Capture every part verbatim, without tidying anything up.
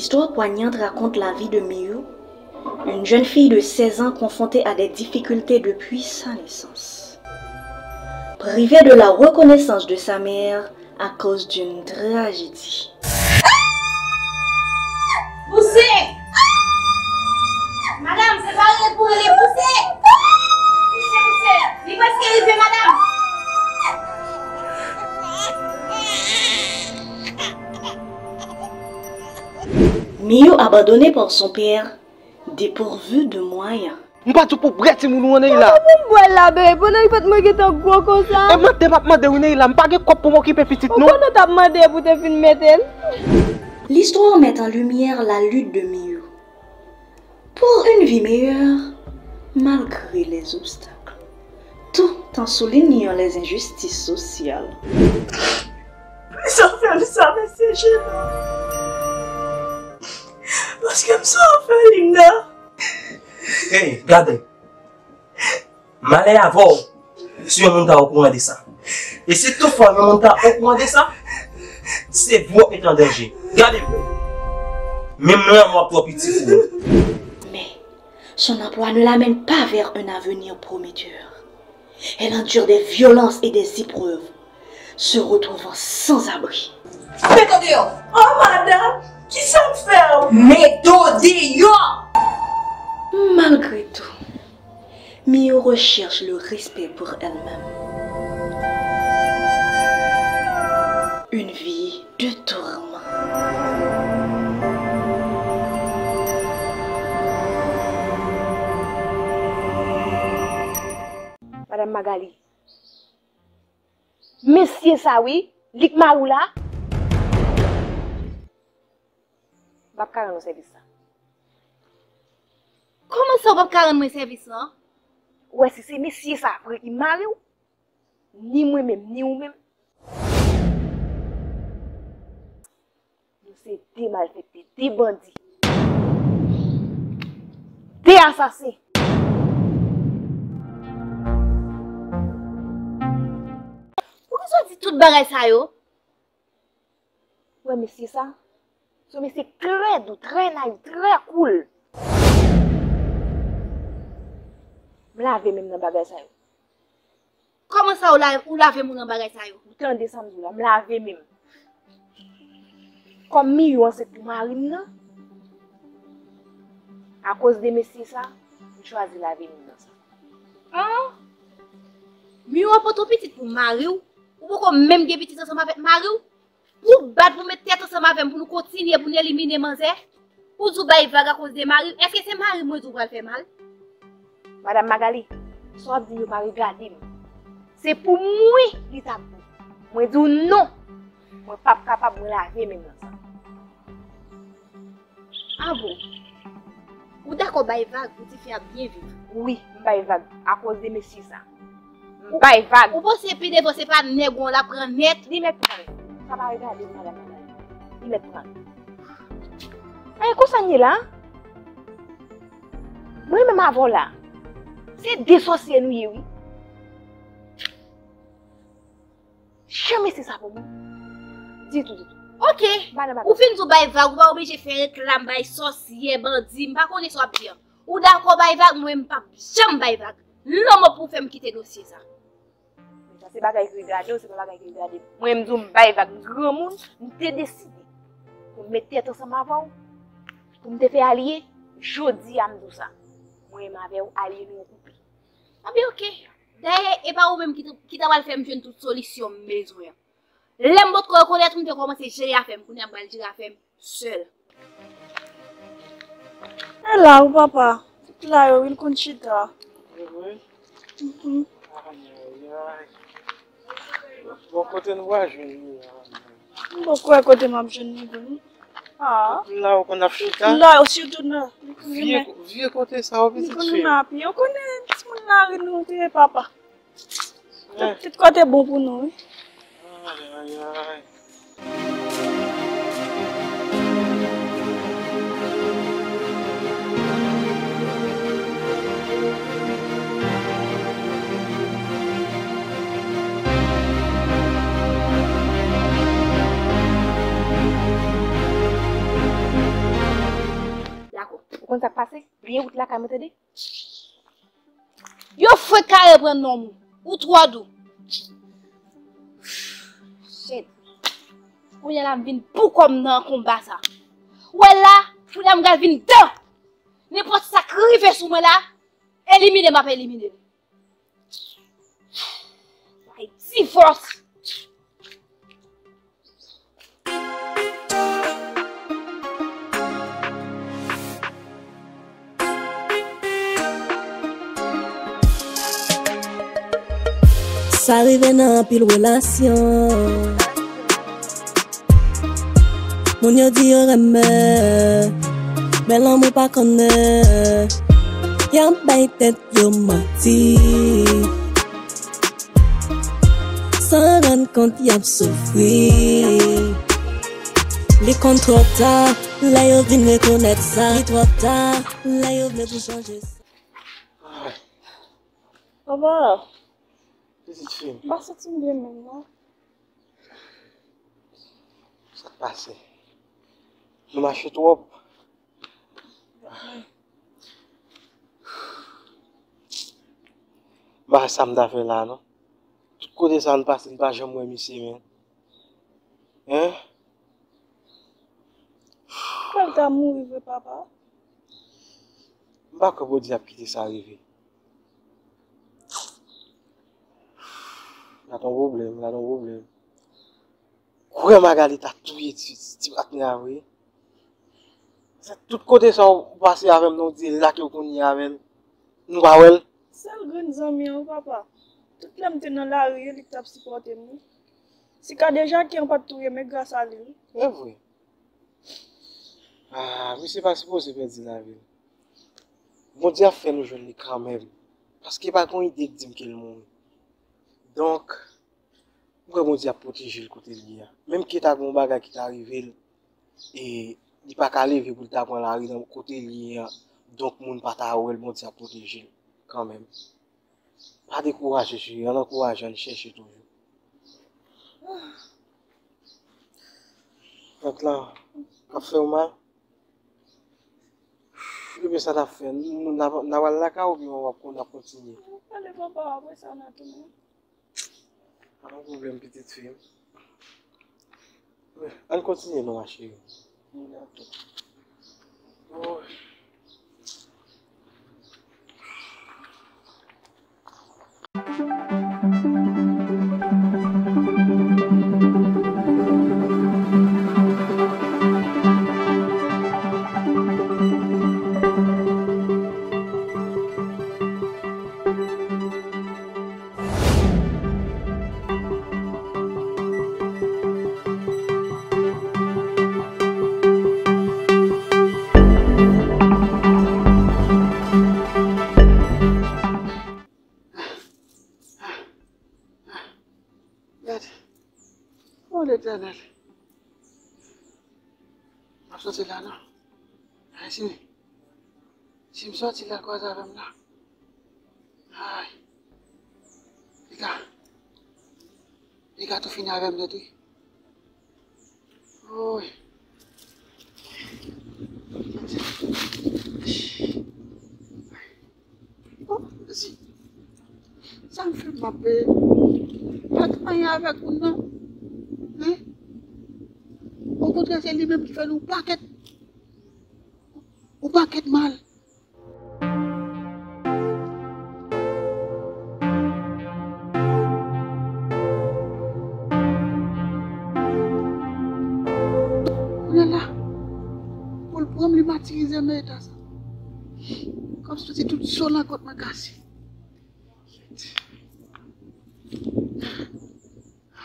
L'histoire poignante raconte la vie de Miyu, une jeune fille de seize ans confrontée à des difficultés depuis sa naissance. Privée de la reconnaissance de sa mère à cause d'une tragédie. Pouse! Madanm, se pa rele pou rele, pouse! Pouse, pouse! Li prèske rive, madanm! Miyu abandonnée par son père, dépourvue de moyens. M pa di w pou w bwè timoun ou an, Neila. Kòman pou m bwè l la, bebe, pandan li pa t mwen gentan gwo konsa? E mande m ap mande wi, Neila, m pa gen kòb pou m okipe pitit, non. Ou konnen w t ap mande pou te fin mete l. L'histoire met en lumière la lutte de Miyu pour une vie meilleure, malgré les obstacles, tout en soulignant les injustices sociales. Poukisa w fè m sa, mesye Jimmy? Paske m sou òfelina. Hey, gade. Malè avè w si yon moun ta okouran de sa. E si toutfwa yon moun ta okouran de sa, se vou w ap mete an danje. Gade m. Menm lanmò ap twò piti pou ou. Mais son emploi ne l'amène pas vers un avenir prometteur. Elle endure des violences et des épreuves, se retrouvant sans abri. Met w deyò! Oh, madanm, kisa m fè w? Met w deyò! Malgré tout, Miyu recherche le respect pour elle-même. Une vie de tourment. Madanm Magali, mesye sa wi, li k mari w la? M p ap ka rann ou sèvis sa. Kòman sa w p ap ka rann mwen sèvis lan? Ou wè, si se mesye sa vre ki mari w, ni mwen menm, ni ou menm, nou se de malfektè, de bandi, de asasen. Poukisa w di tout bagay sa yo? Ou wè mesye sa? Se yon mesye trè dou, trè nice, trè cool. M lave men m nan bagay sa yo. Kòman sa, ou la-, ou lave men w nan bagay sa yo? Ou tande sa m di w la, m lave men m. Kòm Miyu ansent pou mari m nan, akoz de mesye sa, m chwazi lave men m nan sa. An? Miyu ap pote w pitit pou mari w? Ou poko menm gen pitit ansanm avèk mari w? Pou w bat pou w met tèt ansanm avè m, pou nou kontinye, pou n elimine manzè? Ou di w bay vag akoz de mari m. Èske se mari m mwen di w pral fè mal? Madanm Magali, sa w ap di m yo pa regade m. Se pou mwen li t ap bon. Mwen di w non. Mwen p ap kapab, mwen lave men m nan sa. A bon? Ou dakò bay vag pou tifi a byen viv? Wi, m bay vag akoz de mesye sa. M bay vag. Ou panse pi devan se pa nèg ou an l ap pran nèt? Li mèt pran l. Sa pa regade m, madanm Magali. Li mèt pran l. Ay, konsa n ye la? Mwen menm avè w la. Se de sòsyè nou ye, wi. Jan mesye sa pou mwen. Ditou, ditou. Oke. Ou fin di w bay vag, ou pa oblije fè reklam bay sòsyè, bandi, m pa konnen sa w ap di an. Ou dakò bay vag, mwen m p ap janm bay vag. Lanmò pou w fè m kite dosye sa. Men sa se bagay ki regade w, se pa bagay ki regade m. Mwen m di w m bay vag, m granmoun, m te deside pou m met tèt ansanm avè w, pou m te fè alye, jodi a m di w sa. Mwen menm avè w, alye nou an koupe. Anben, oke. Dayè, e pa ou menm ki t-, ki ta pral fè m jwenn tout solisyon m bezwen an. Lè m potko rekonèt ou, m te kòmanse jere afè m, kounye a m pral jere afè m sèl. E la wi papa, tout la yo wi l konn chita. Wi. Mhm. Ay, ay, ay. Bon, kote nou va jwenn li la? M poko wè kote m ap jwenn li vre. Ah. Tout la ou konn ap chita? Tout la, sitou nan. Vye, vye kote sa yo pitit fi. Ou konnen timoun lari nou te ye papa. Tout, tout kote bon pou nou, wi. Ay, ay, ay. Konn sa k pase? Bliye wout lakay mwen, tande? Yon frenk ka reprann nonm ou. Ou twò dou. Shit. Kounye a la m vin pou kò m nan konba sa. Ou wè la, kounye a m pral vin dan. Nenpòt sa k rive sou mwen la, elimine m ap elimine l. Ay, divòs! Sa rive nan anpil relasyon. Moun yo di yo renmen, men lanmou pa konnen. Y ap bay tèt yo manti. San rann kont y ap soufri. Li konn twò ta, lè yo vin rekonèt sa. Li twò ta, lè yo vle pou chanje sa. Papa, pitit fi m, m pa santi m byen menm non. Sa k pase? Nou mache twòp. M pa wè sa m ta fè la non. Tout kote sa nou pase, m pa janm wè misye men. Hein? Kwè l ta mouri vre papa? M pa kwè Bondye ap kite sa rive. Gad yon pwoblèm, gad yon pwoblèm. Kwè Magali ta touye ti, ti patnè a vre. Se tout kote sa w pase avè m nan, w di l la ke w konn ye avè l. Nou pa wè l. Sèl grenn zanmi an wi papa. Tout lè m te nan lari, e li k t ap sipòte m wi. Si Kadejaki an pa t touye m, e gras a li wi. E vre. Ah, misye pa sipoze pèdi lavi l. Bondye ap fè nou jwenn li kanmenm. Paske pa gon ide k di m ke l mouri. Donk, m kwè Bondye ap pwoteje l kote l ye a. Menm ke ta gon bagay ki ta rive l, e li pa ka leve pou l ta pran lari nan kote l ye a, donk moun pa ta wè l, Bondye ap pwoteje l kanmenm. Pa dekouraje cheri, ann ankouraje, ann chèche toujou. Tèt la ap fè w mal? Ebyen sa n ap fè, n a pral lakay ou oubyen w ap kontinye? Ale papa, apre sa n a tounen. Pa gen pwoblèm pitit fi m. Ann kontinye non ma chérie. Gad. O Letènèl. M ap soti la non. Ay, si, si m soti la kwaze avè m la. Ay. Li ka, li ka tou fini avè m nèt wi. Woy. Oh, si. Sa m fè m ap peye. Pa gen anyen avèk moun nan. Hein? Okontrè, se li menm ki fè nou pakèt, yon pakèt mal. Kounye a la, pou l pran m, li matirize m nan eta sa. Kòmsi se tout zo nan kont mwen kase.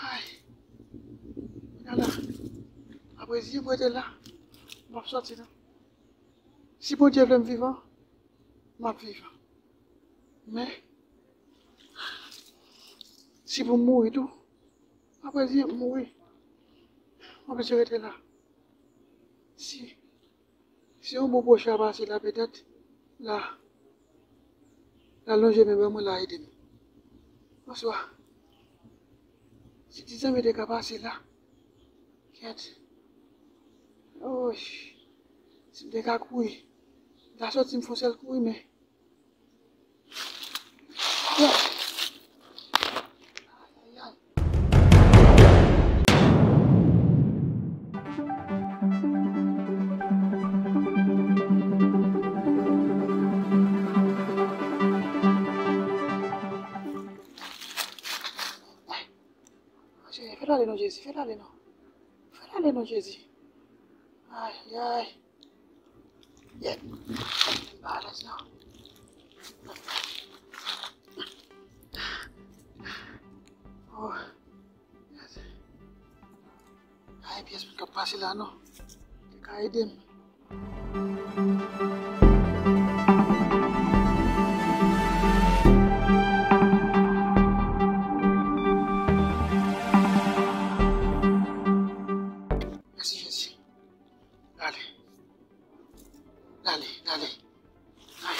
Ay. Kounye a la, apre zye m rete la, m p ap soti non. Si Bondye vle m vivan, m ap vivan. Men, si pou m mouri tou, apre zye m mouri, m ap bezwen rete la. Si, si yon bon pwochen a pase la, petèt, la, l a lonje men ban mwen, l a ede m. Oswa, si ti zanmi te ka pase la, kèt. Oy, si m te ka kouri, M ta soti, m fè yon sèl kouri, men Fè l ale non, Jezi, fè l ale non. Fè l ale non, Jezi. Ay, ay. Yèt. Alèz non. Oh. Ay, pyès moun k ap pase la non. Te ka ede m. Mèsi, Jezi. Dale. Dale, dale. Ay.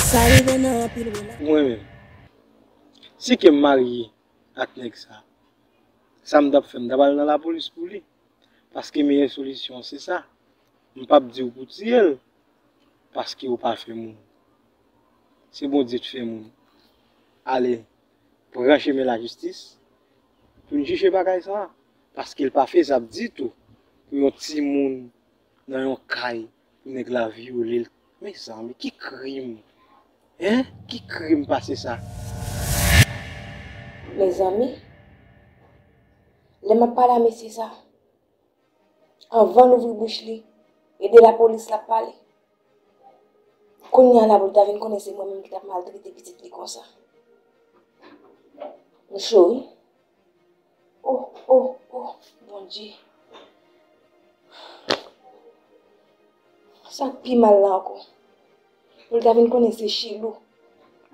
Sa rive nan anpil relasyon. Mwen menm, si ke m marye ak nèg sa, sa m t ap fè, m ta pral nan lapolis pou li. Paske meyè solisyon se sa. M p ap di w pou tiye l, paske w pa fè moun. Se Bondye k fè moun. Ale, pran chemen lajistis pou n jije bagay sa a. Paske l pa fezab ditou pou yon timoun nan yon kay pou nèg la vyole l. Mezanmi, ki krim? Hein? Ki krim pase sa? Mezanmi, lè m ap pale a mesye sa, anvan l ouvri bouch li, e de lapolis l ap pale. Kounye a la pou l ta vin konnen se mwen menm ki t ap maltrete pitit li konsa. M cho wi. Oh, oh, oh, Bondye. Sa k pi mal la ankò, pou l ta vin konnen se Chilou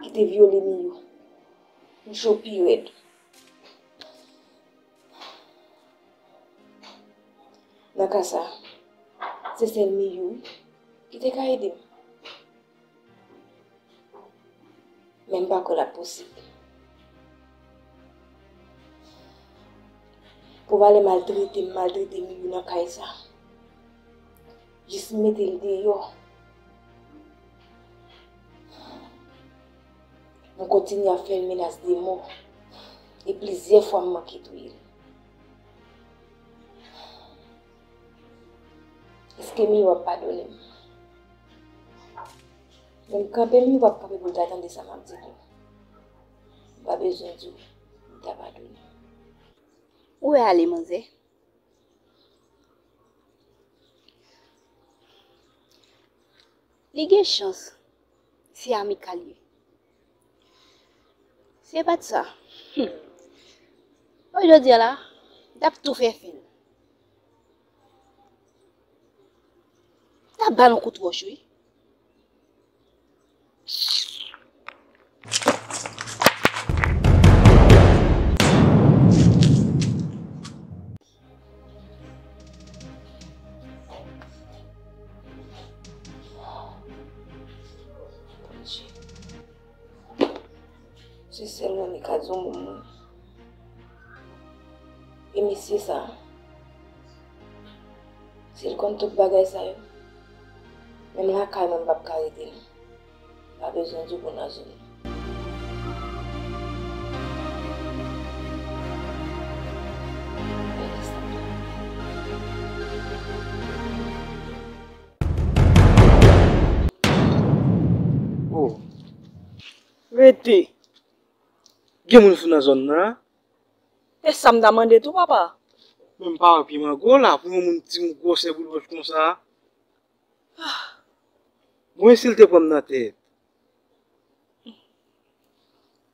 ki te vyole Miyou. M cho pi rèd. Nan ka sa, se sèl Miyou wi ki te ka ede m. Men m pa kwè l ap posib. Pou valè maltrete m maltrete Miyou nan kay sa. Jis m mete l deyò. M kontinye ap fè l menas de mò. E plizyè fwa m manke touye l. Èske Miyou ap padone m? Men m kanpe, Miyou p ap kanpe pou l ta tande sa m ap di l yo. M pa bezwen di w, m ta padone. Ou wè ale, manzè. Li gen chans, se amikal ye. Si se pa t sa, hmm, bon, jodi a la, m t ap tou fè fè l. M t ap ba l yon kout wòch, wi. Bondye. Se sèl mwen li ka di yon bon moun. E mesye sa, si l konn tout bagay sa yo, menm lakay mwen m p ap ka rete non. Pa bezwen di w pou nan zòn nan. Oh. Rete. Gen moun sou nan zòn nan. E sa m ta mande tou, papa. Men m pa wè pye mango la pou yon moun ti moun gwosè boul wòch konsa. Mwen si l te pran m nan tèt.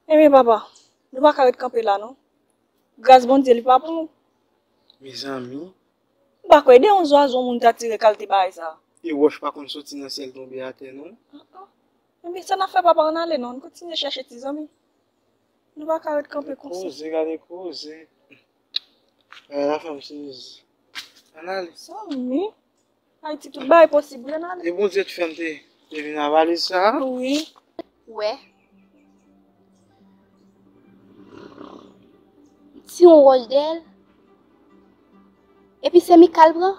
Ebyen, papa, nou pa ka ret kanpe la, non. Gras Bondye, li pa pou nou. Mezanmi. M pa kwè, de yon zwazo moun ta tire kalte bagay sa. E wòch pa konn soti nan syèl tonbe atè, non. Ebyen, sa n ap fè, papa, ann ale, non. Ann kontinye chèche ti zanmi. Nou pa ka ret kanpe konsa. Koze, gade koze. Eh, la fè m sezi. Ann ale. Sa w ye? Ayiti, tout bagay posib, wi, ann ale. E Bondye t fè m te, te vin a valiz sa a. Wi. Wè. Ti yon wòch dèyè l. Epi se Mika l pran.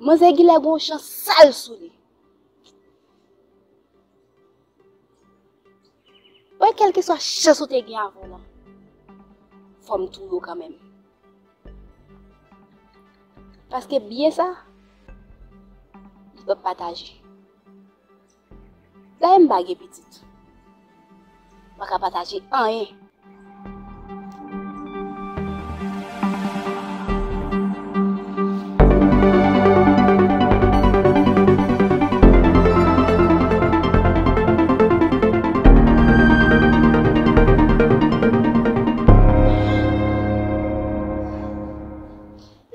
Manzè genlè gon chan sal sou li. Wè, kèlkeswa chans ou te gen avè w lan, fò m touye w kanmenm. Paske byen sa, li p ap pataje. Dayè m pa gen pitit. M pa ka pataje anyen.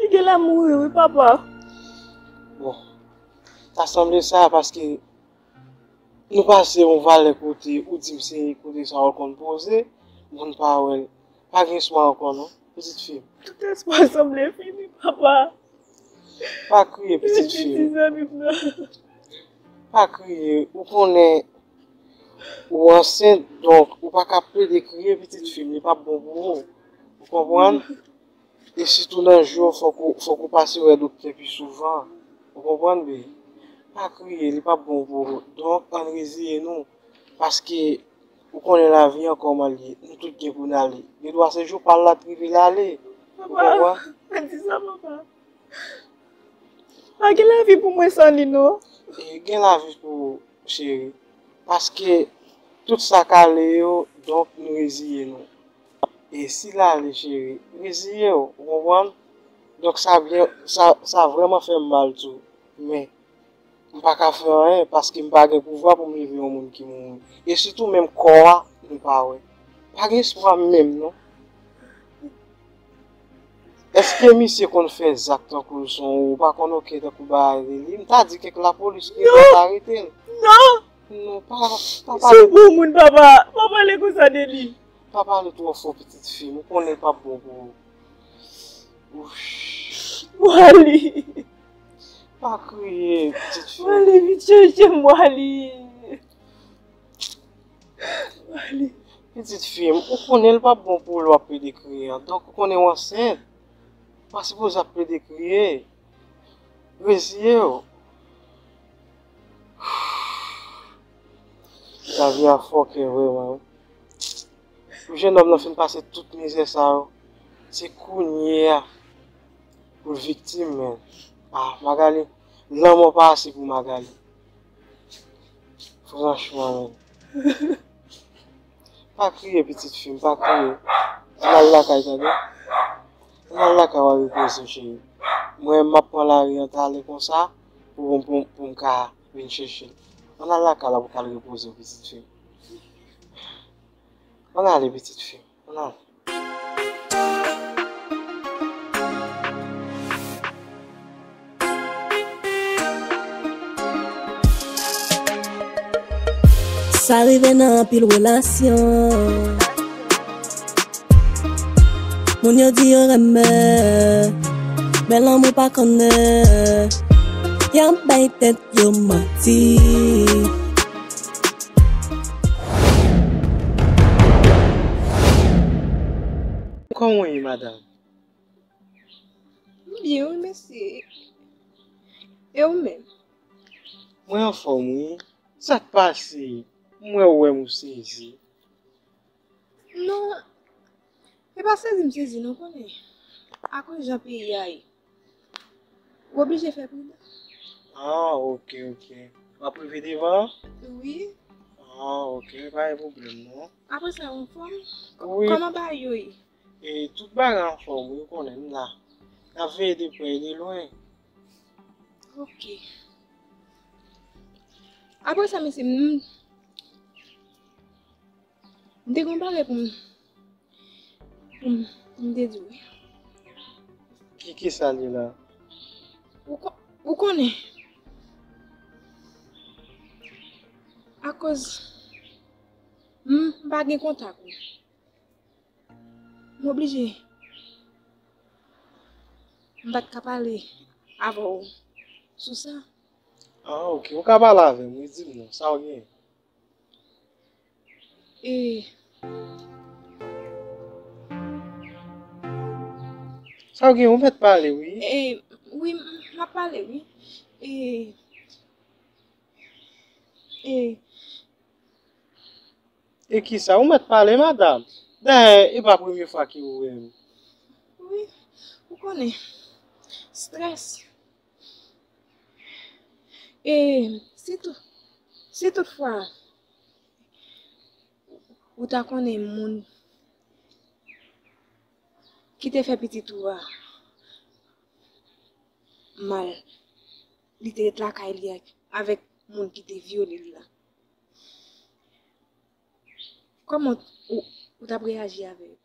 Li genlè mouri wi, papa. Bon, ta sanble sa paske nou pase yon valè kote ou di m se kote sa w konn poze, moun pa wè l. Pa gen espwa ankò non, pitit fi m. Tout espwa sanble fini, papa. Pa kriye, pitit fi m. Ti zanmi m nan. Pa kriye, ou konnen ou ansent, donk ou pa ka plede kriye, pitit fi m, li p ap bon pou ou. Ou konprann? E sitou nan jou yo, fòk ou, fòk ou pase wè doktè pi souvan. Ou konprann, bebe? Pa kriye, li p ap bon pou ou. Donk, ann reziye nou. Paske, ou konnen lavi an kòman l ye. Nou tout gen pou n ale. Gendwa se jou pa l la t rive l ale. Ou konprann? Papa, pa di sa, papa. Pa gen lavi pou mwen san li, non. E gen lavi pou ou, cheri. Paske tout sa k ale yo, donk nou reziye nou. E si l ale, cheri, reziye w, ou konprann? Donk sa byen, sa, sa vrèman fè m mal tou. Men, m pa ka fè anyen, paske m pa gen pouvwa pou m leve yon moun ki mouri. E sitou menm kò a, nou pa wè. Pa gen espwa menm, non. Èske misye konn fè zak tankou l se yon, ou pa konn, oke, tankou bagay li? M ta di kèk lapolis ki ta arete l. Non! Non, pa, pa pale. Si w bon moun, papa, pa pale konsa de li. Pa pale twò fò, pitit fi m. Ou konnen l p ap bon pou ou. Wouch. Mwali. Pa kriye, pitit fi m. Mwali, vin chèche m, Mwali. Pitit fi m, ou konnen l p ap bon pou ou lè w ap plede kriye an. Donk, ou konnen w ansent. Ou pa sipoze ap plede kriye. Reziye w. Lavi a fòkè vrèman, wi. Pou jennonm nan fin pase tout mizè sa yo, se kounye a pou l viktim, men. Ah, Magali, lanmò pa ase pou Magali. Franchman, men. Pa kriye, pitit fi m, pa kriye. Ann al lakay, tande? Ann al lakay, w al repoze w, cheri. Mwen, m ap pran lari an talè konsa, pou, pou, pou m ka vin chèche l. Ann al lakay la pou w ka al repoze w, pitit fi m. Ann ale, pitit fi m. Ann ale. Sa rive nan anpil relasyon. Moun yo di yo renmen, men lanmou pa konnen. Y ap bay tèt yo manti. Kòman w ye, madanm? M byen, wi, mèsi. E ou menm? Mwen anfòm, wi. Sa k pase? M wè w wè m ou sezi. Non, e pa sezi m sezi non, konnen. Akoz jan peyi a ye. Ou oblije fè pridan. Ah, ok, ok. W ap rive devan? Wi. Ah, ok, pa gen pwoblèm non. Apre sa, ou anfòm? Wi. Kòman bagay yo ye? E tout bagay anfòm, wi, ou konnen m la. N ap veye de prè e de lwen. Ok. Apre sa, mesye, m, m te gen yon bagay pou m, pou m, pou m te di w. Ki, ki sa l ye la? Ou ko-, ou konnen. Akoz M pa gen kontak ou. M oblije. M pa t ka pale avè w sou sa. Ah, ok. Ou ka pale avè m, wi, di m non. Sa w gen? E, Sa w gen? Ou mèt pale, wi. E, wi, m, m ap pale, wi. E, e, E kisa? Ou mèt pale, madanm. Dayè, e pa premye fwa ke ou wè m. Wi, ou konnen. Strès. E si tou, si toutfwa ou ta konnen moun ki te fè pitit ou a mal, li te ret lakay li ak, avèk moun ki te vyole l la. Kòman ou, ou t ap reyaji avè yo?